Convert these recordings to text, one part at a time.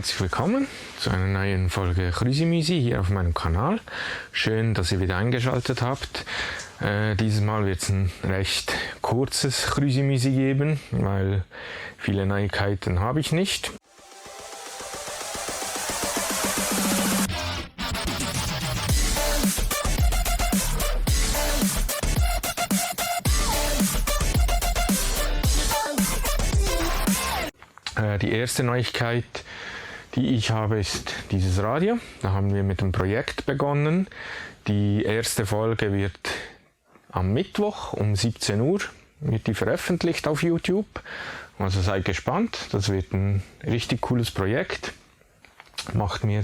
herzlich willkommen zu einer neuen Folge Chrüsimüsi hier auf meinem Kanal. Schön, dass ihr wieder eingeschaltet habt. Dieses Mal wird es ein recht kurzes Chrüsimüsi geben, weil viele Neuigkeiten habe ich nicht. Die erste Neuigkeit, die ich habe, ist dieses Radio. Da haben wir mit dem Projekt begonnen. Die erste Folge wird am Mittwoch um 17 Uhr wird die veröffentlicht auf YouTube. Also seid gespannt. Das wird ein richtig cooles Projekt. Macht mir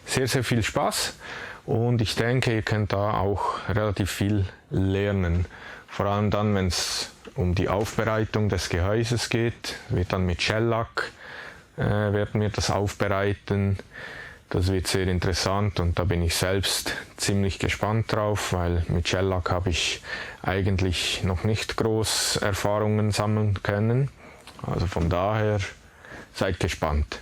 sehr, sehr viel Spaß. Und ich denke, ihr könnt da auch relativ viel lernen. Vor allem dann, wenn es um die Aufbereitung des Gehäuses geht, wird dann mit Shellac werden wir das aufbereiten. Das wird sehr interessant und da bin ich selbst ziemlich gespannt drauf, weil mit Shellac habe ich eigentlich noch nicht groß Erfahrungen sammeln können. Also von daher seid gespannt.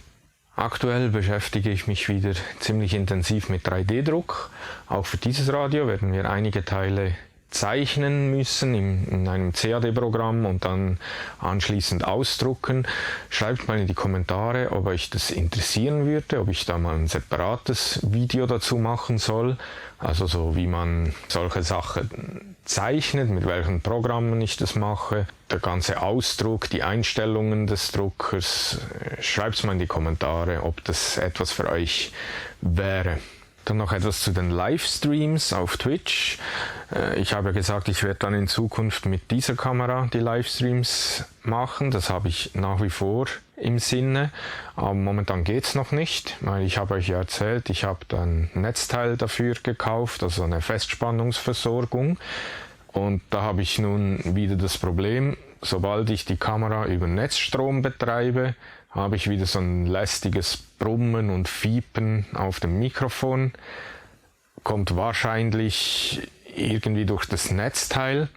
Aktuell beschäftige ich mich wieder ziemlich intensiv mit 3D-Druck. Auch für dieses Radio werden wir einige Teile zeichnen müssen in einem CAD-Programm und dann anschließend ausdrucken. Schreibt mal in die Kommentare, ob euch das interessieren würde, ob ich da mal ein separates Video dazu machen soll. Also so wie man solche Sachen zeichnet, mit welchen Programmen ich das mache, der ganze Ausdruck, die Einstellungen des Druckers. Schreibt es mal in die Kommentare, ob das etwas für euch wäre. Dann noch etwas zu den Livestreams auf Twitch. Ich habe gesagt, ich werde dann in Zukunft mit dieser Kamera die Livestreams machen. Das habe ich nach wie vor im Sinne. Aber momentan geht es noch nicht, weil ich habe euch ja erzählt, ich habe dann ein Netzteil dafür gekauft, also eine Festspannungsversorgung. Und da habe ich nun wieder das Problem, sobald ich die Kamera über Netzstrom betreibe, habe ich wieder so ein lästiges Brummen und Fiepen auf dem Mikrofon. Kommt wahrscheinlich irgendwie durch das Netzteil.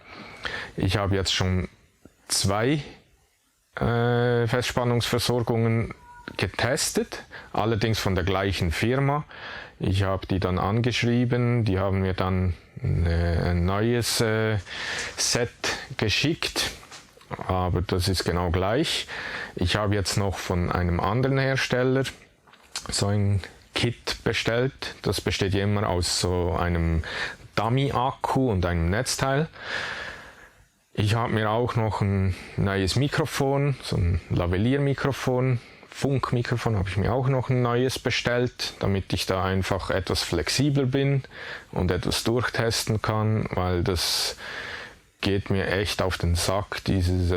Ich habe jetzt schon 2 Festspannungsversorgungen getestet, allerdings von der gleichen Firma. Ich habe die dann angeschrieben, die haben mir dann ein neues Set geschickt. Aber das ist genau gleich. Ich habe jetzt noch von einem anderen Hersteller so ein Kit bestellt. Das besteht immer aus so einem Dummy-Akku und einem Netzteil. Ich habe mir auch noch ein neues Mikrofon, so ein Lavalier-Mikrofon, Funkmikrofon habe ich mir auch noch ein neues bestellt, damit ich da einfach etwas flexibler bin und etwas durchtesten kann, weil das geht mir echt auf den Sack, dieses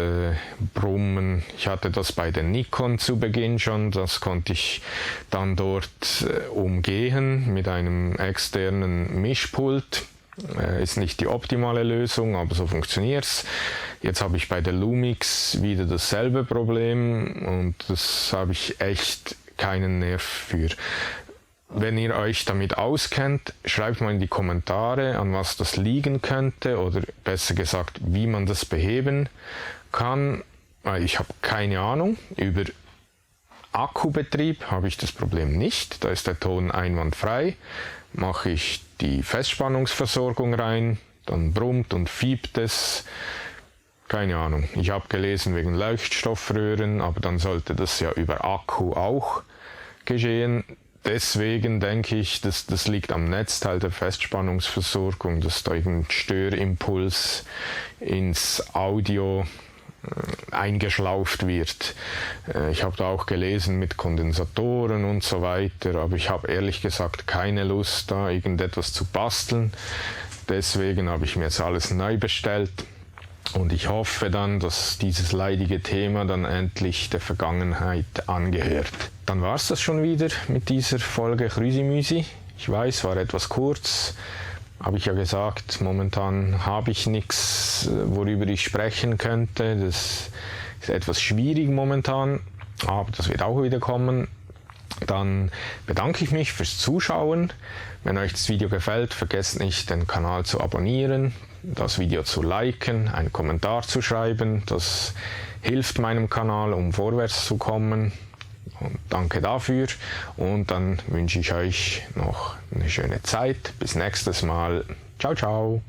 Brummen. Ich hatte das bei der Nikon zu Beginn schon, das konnte ich dann dort umgehen mit einem externen Mischpult. Ist nicht die optimale Lösung, aber so funktioniert's. Jetzt habe ich bei der Lumix wieder dasselbe Problem und das habe ich echt keinen Nerv für. Wenn ihr euch damit auskennt, schreibt mal in die Kommentare, an was das liegen könnte oder besser gesagt, wie man das beheben kann. Ich habe keine Ahnung. Über Akkubetrieb habe ich das Problem nicht. Da ist der Ton einwandfrei. Mache ich die Festspannungsversorgung rein, dann brummt und fiebt es. Keine Ahnung. Ich habe gelesen wegen Leuchtstoffröhren, aber dann sollte das ja über Akku auch geschehen. Deswegen denke ich, dass das liegt am Netzteil der Festspannungsversorgung, dass da irgendein Störimpuls ins Audio eingeschlauft wird. Ich habe da auch gelesen mit Kondensatoren und so weiter, aber ich habe ehrlich gesagt keine Lust, da irgendetwas zu basteln. Deswegen habe ich mir jetzt alles neu bestellt. Und ich hoffe dann, dass dieses leidige Thema dann endlich der Vergangenheit angehört. Dann war es das schon wieder mit dieser Folge Chrüsimüsi. Ich weiß, war etwas kurz, habe ich ja gesagt, momentan habe ich nichts, worüber ich sprechen könnte. Das ist etwas schwierig momentan, aber das wird auch wieder kommen. Dann bedanke ich mich fürs Zuschauen. Wenn euch das Video gefällt, vergesst nicht, den Kanal zu abonnieren, das Video zu liken, einen Kommentar zu schreiben. Das hilft meinem Kanal, um vorwärts zu kommen. Und danke dafür und dann wünsche ich euch noch eine schöne Zeit. Bis nächstes Mal. Ciao, ciao.